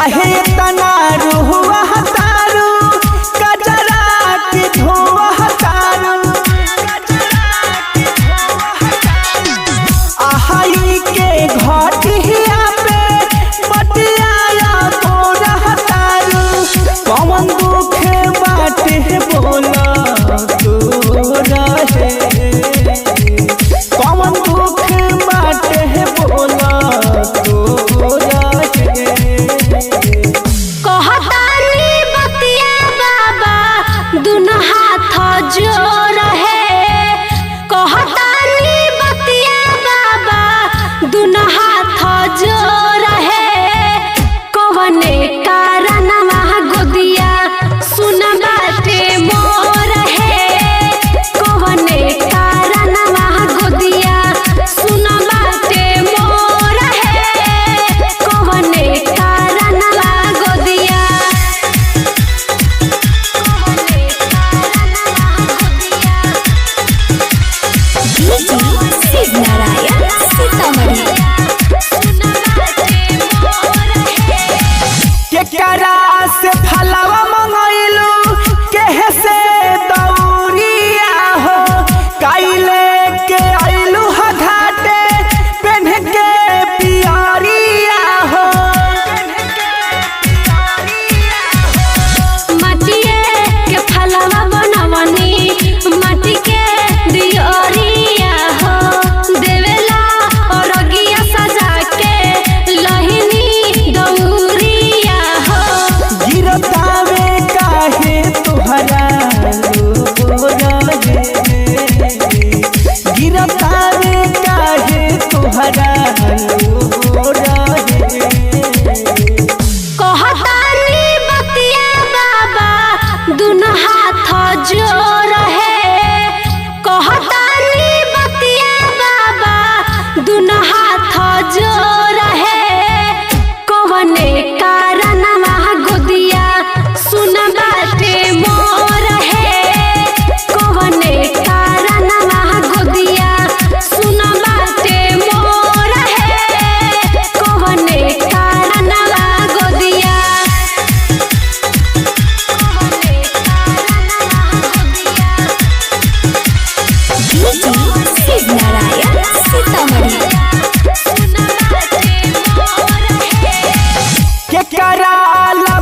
काहे तना रुहुआ तारू कजरा के धोआ तारू। आहाई के घटिया पे बटिया तोरा तारू। कौन दुख बाटे बोला तोरा है, कौन दुख बाटे बोला तोरा है। कहतानी बतिया बाबा दुनो हाथ जोड़ है। कहतानी बतिया बाबा दुनो हाथ जोड़ है। कवने कारण गोदिया सुन बाटे मोर है। कवने कारण गोदिया सुन बाटे मोर है। कवने कारण गोदिया। डीजे शिव नारायण सीतामढ़ी। केकरा से फलवा मंगैलू केहे से दौरिया हो। काइले के आइलू ह घाटे पेन्ह के पियरिया हो। माटिए के फलवा बनवनी माटी के दियोरिया हो। देवेला अरगिया सजा के लहिनी दौरिया हो। गिरतावे काहे तोहरा लोरा हे, गिरतावे काहे तोहरा लोरा हे। कहतानी बतिया बाबा दुनो हाथ जोड़ है। कहतानी बतिया बाबा दुनो हाथ जोड़ है। कवने कारण गोदिया सुन बाटे मोर है। कवने कारण गोदिया सुन बाटे मोर है। कवने कारण गोदिया। डीजे शिव नारायण सीतामढ़ी। केकरा ला